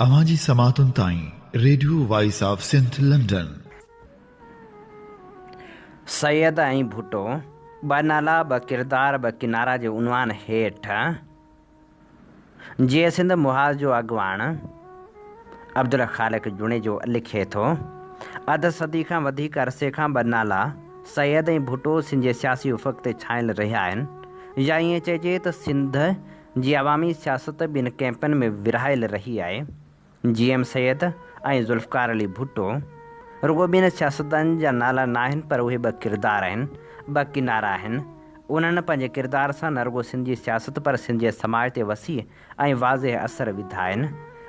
اوهان جي سماعتن تائين radio voice of Sindh London. Syed ۽ Bhutto, ٻه نالا ٻه ڪردار ٻه ڪنارا جي عنوان هيٺ جيئي سنڌ محاذ جو اڳواڻ عبدالخالق جوڻيجو لکي ٿو، اڌ صدي کان وڌيڪ عرصي کان ٻه نالا سيد ۽ ڀٽو سنڌ جي سياسي افق تي ڇانيل رهيا آهن يا ائين چئجي ته سنڌ جي عوامي سياست ٻن ڪئمپن ۾ ورهايل رهي آهي، جي ايم سيد ۽ ذوالفقار علي ڀٽو رڳو ٻن سياستدانن جا نالا ناهن پر اهي ٻه ڪردار آهن، ٻه ڪنارا آهن. انهن پنهنجي ڪردار سان نه رڳو سنڌ جي سياست پر سنڌ جي سماج تي وسيع ۽ واضح اثر وڌا آهن.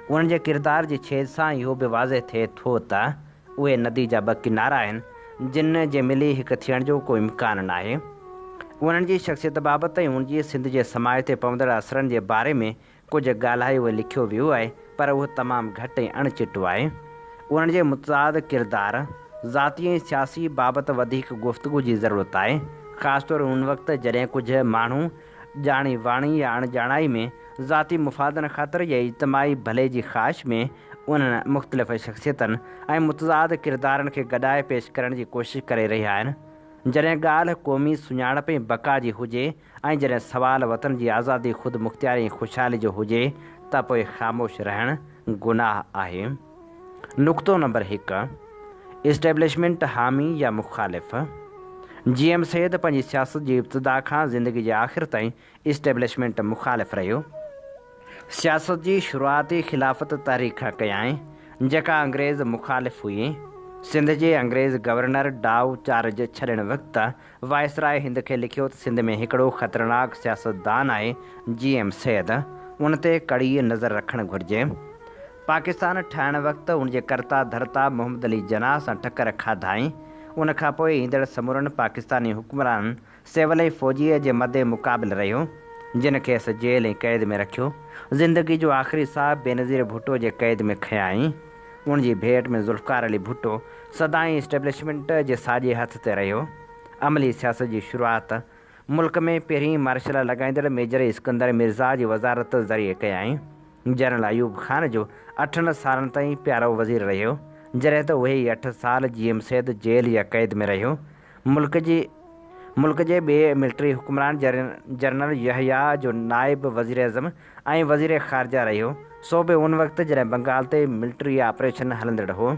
انهن جي ڪردار جي ڇيد سان اهو به واضح ٿئي ٿو ته اهي ندي جا ٻه ڪنارا آهن، جن جي ملي هڪ ٿيڻ جو ڪو امڪان ناهي. انهن جي شخصيت بابت ۽ ان جي سنڌ جي سماج تي پوندڙ اثرن جي باري ۾ ڪجهه ڳالهايو ۽ لکيو ويو آهي، پر اهو تمام گهٽ ۽ اڻ چٽو آهي. انهن جي متضاد ڪردار، ذاتي ۽ سياسي، بابت وڌيڪ گفتگو جي ضرورت آهي، خاص طور ان وقت جڏهن ڪجهه ماڻهو ڄاڻي واڻي يا اڻ ڄاڻائي ۾ ذاتي مفادن خاطر يا اجتماعي ڀلي جي خواهش ۾ انهن مختلف شخصيتن ۽ متضاد ڪردارن کي گڏائي پيش ڪرڻ جي ڪوشش ڪري رهيا آهن. جڏهن ڳالهه قومي سڃاڻپ ۽ بقا جي هجي ۽ جڏهن سوال وطن جي آزادي، خودمختياري ۽ خوشحالي جو هجي ته پوء خاموش رهڻ گناهه آهي. نقطو نمبر هڪ، اسٽيبلشمينٽ حامي يا مخالف؟ جي ايم سيد پنهنجي سياست جي ابتدا کان زندگي جي آخر تائين اسٽيبلشمينٽ مخالف رهيو. سياست جي شروعات ئي خلافت تحريڪ کان ڪيائين، جيڪا انگريز مخالف هئي. سنڌ جي انگريز گورنر ڊائو چارج ڇڏڻ وقت وائسراء هند کي لکيو ته سنڌ ۾ هڪڙو خطرناڪ سياستدان آهي جي ايم سيد، ان تي ڪڙي نظر رکڻ گهرجي. پاڪستان ٺاهڻ وقت ان جي ڪرتا ڌرتا محمد علي جناح سان ٽڪر کاڌائين. ان کانپوء ايندڙ سمورن پاڪستاني حڪمرانن سول ۽ فوجيء جي مد مقابل رهيو، جن کيس جيل ۽ قيد ۾ رکيو. زندگي جو آخري ساهه بينظير ڀٽو جي قيد ۾ کنيائين. ان جي ڀيٽ ۾ ذوالفقار علي ڀٽو سدائين اسٽيبلشمينٽ جي ساڄي هٿ تي رهيو. عملي سياست جي شروعات ملڪ ۾ پهرين مارشلا لڳائيندڙ ميجر اسڪندر مرزا جي وزارت ذريعي ڪيائين. جنرل ايوب خان جو اٺن سالن تائين پيارو وزير رهيو، جڏهن ته اهي ئي اٺ سال جي ايم سيد جيل يا قيد ۾ رهيو. ملڪ جي ملڪ جي ٻئي ملٽري حڪمران جنرل يحيٰ جو نائب وزيراعظم ۽ وزير خارجه رهيو، سو به ان وقت جڏهن بنگال تي ملٽري آپريشن هلندڙ هو،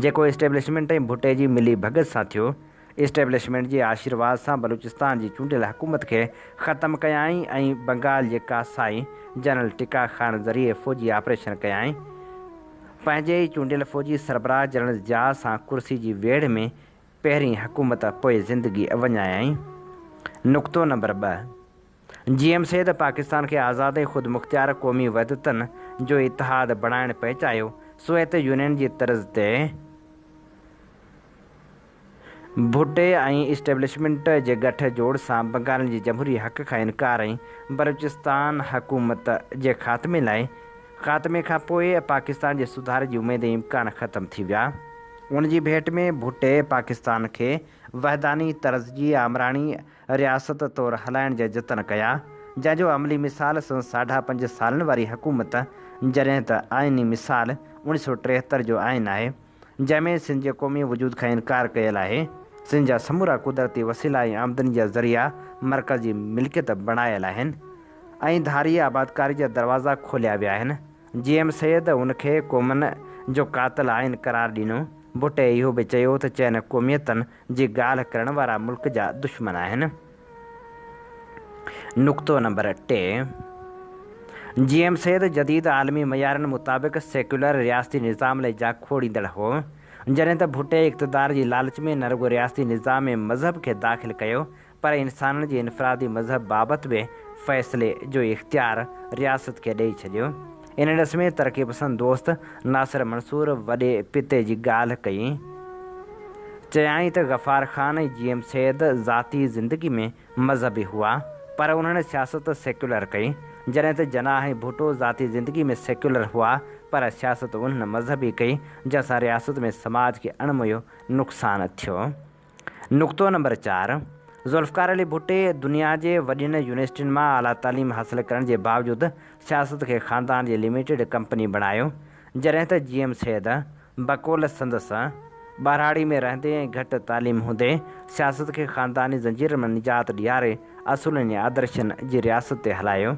جيڪو اسٽيبلشمينٽ ۽ ڀٽي جي ملي ڀڳت سان ٿيو. اسٽيبلشمينٽ جي آشيرواد سان بلوچستان جي چونڊيل حڪومت کي ختم ڪيائين ۽ بنگال جي ڪاسائي جنرل ٽڪا خان ذريعي فوجي آپريشن ڪيائين. پنهنجي ئي چونڊيل فوجي سربراهه جنرل ضياء سان ڪرسي جي ويڙهه ۾ پهرين حڪومت پوء زندگي وڃايائين. نقطو نمبر ٻه. جي ايم سيد پاڪستان کي آزاد ۽ خودمختيار قومي وحدتن جو اتحاد بڻائڻ پئي چاهيو، سوويت يونين جي طرز تي ڀٽي ۽ اسٽيبلشمينٽ جي ڳٺ جوڙ سان بنگالين جي جمهوري حق کان انڪار ۽ بلوچستان حڪومت جي خاتمي لاء خاتمي کان پوء پاڪستان جي سڌاري جي اميد ۽ امڪان ختم ٿي ويا. ان جي ڀيٽ ۾ ڀٽي پاڪستان کي وحداني طرز جي آمراڻي رياست طور هلائڻ جا جتن ڪيا، جنهن جو عملي مثال سندس ساڍا پنج سالن واري حڪومت جڏهن ته آئيني مثال 1973 جو آئين آهي، جنهن ۾ سنڌ جي قومي وجود کان انڪار ڪيل آهي، سنڌ جا سمورا قدرتي وسيلا ۽ آمدني جا ذريعا مرڪز جي ملڪيت بڻايل آهن ۽ ڌاري آبادڪاري جا دروازا کوليا ويا آهن. جي ايم سيد ان کي قومن جو قاتل آئين قرار ڏنو. ڀٽي اهو به چيو ته چئن قوميتن جي ڳالهه ڪرڻ وارا ملڪ جا دشمن آهن. نقطو نمبر ٽي، جي ايم سيد جديد عالمي معيارن مطابق سيڪيولر رياستي نظام لاء جاکوڙيندڙ هو. جڏهن ته ڀٽي اقتدار جي لالچ ۾ نه رڳو رياستي نظام ۾ مذهب کي داخل ڪيو پر انسانن جي انفرادي مذهب بابت به فيصلي جو اختيار رياست کي ڏئي ڇڏيو. ان ڏس ۾ ترقي پسند دوست ناصر منصور وڏي پتي جي ڳالهه ڪئي. چيائين ته غفار خان ۽ جي ايم سيد ذاتي زندگي ۾ مذهبي هئا پر انهن سياست سيڪيولر ڪئي، جڏهن ته جناح ۽ ڀٽو ذاتي زندگي ۾ سيڪيولر هئا پر سياست انهن مذهبي ڪئي جنهن سان رياست ۾ سماج کي اڻميو نقصان ٿيو. نقطو نمبر چار، ذوالفقار علي ڀٽي دنيا جي وڏين يونيورسٽين مان اعليٰ تعليم حاصل ڪرڻ جي باوجود سياست کي خاندان جي لميٽيڊ ڪمپني بڻايو. جڏهن ته جي ايم سيد، بقول سندس، ٻهراڙي ۾ رهندي ۽ گهٽ تعليم هوندي سياست کي خانداني زنجيرن مان نجات ڏياري اصولن ۽ آدرشن جي رياست تي هلايو.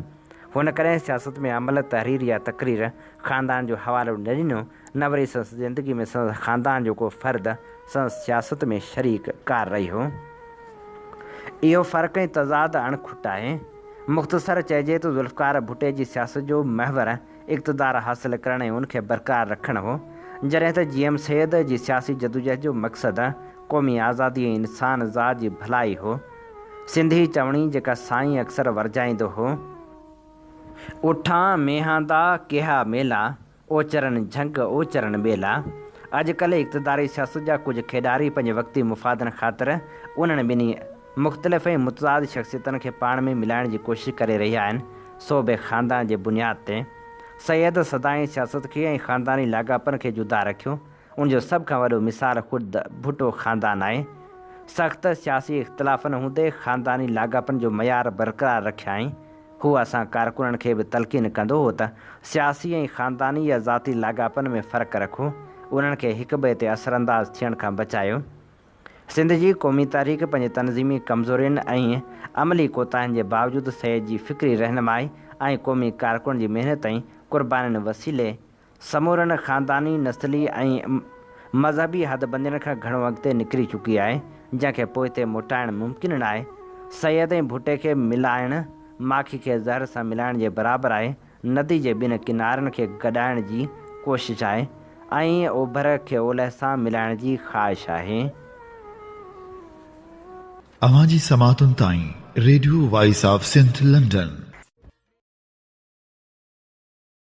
هن ڪڏهن سياست ۾ عمل، تحرير يا تقرير خاندان جو حوالو نه ڏنو، نه وري سندس زندگي ۾ سندس خاندان جو ڪو فرد سندس سياست ۾ شريڪ ڪار رهيو. اهو فرق ۽ تضاد اڻ کٽ آهي. مختصر چئجي ته ذوالفقار ڀٽي جي سياست جو محور اقتدار حاصل ڪرڻ ۽ ان کي برقرار رکڻ هو، جڏهن ته جي ايم سيد جي سياسي جدوجهد جو مقصد قومي آزادي ۽ انسان ذات جي ڀلائي هو. سنڌي چوڻي جيڪا سائين اڪثر ورجائيندو هو. اٺان مينهان دا ڪيها ميلا، اوچرن جهنگ اوچرن ٻيلا. اڄ ڪلهه اقتداري سياست جا ڪجهه کيڏاري پنهنجي وقتي مفادن خاطر انهن ٻنهي مختلف ۽ متضاد شخصيتن کي پاڻ ۾ ملائڻ جي ڪوشش ڪري رهيا آهن، سو به خاندان جي بنياد تي. سيد سدائين سياست کي ۽ خانداني لاڳاپن کي جدا رکيو. ان جو سڀ کان وڏو مثال خود ڀٽو خاندان آهي. سخت سياسي اختلافن هوندي خانداني لاڳاپن جو معيار برقرار رکيائين. هو اسان ڪارڪنن کي به تلقين ڪندو هو ته سياسي ۽ خانداني يا ذاتي لاڳاپن ۾ فرق رکو، انهن کي هڪٻئي تي اثرانداز ٿيڻ کان بچايو. سنڌ جي قومي تحريڪ پنهنجي تنظيمي ڪمزورين ۽ عملي ڪوتاهين جي باوجود سيد جي فڪري رهنمائي ۽ قومي ڪارڪنن جي محنت ۽ قربانين وسيلي سمورن خانداني، نسلي ۽ مذهبي حدبندين کان گهڻو اڳتي نڪري چڪي آهي، جنهن کي پوئتي موٽائڻ ممڪن ناهي. سيد ۽ ڀٽي کي ملائڻ، ماکي کي زهر سان ملائڻ جي برابر آهي، ندي جي ٻن ڪنارن کي گڏائڻ جي ڪوشش آهي ۽ اوڀر کي اولهه سان ملائڻ جي خواهش آهي. اوهان جي سماعتن تائين radio voice of Sindh London.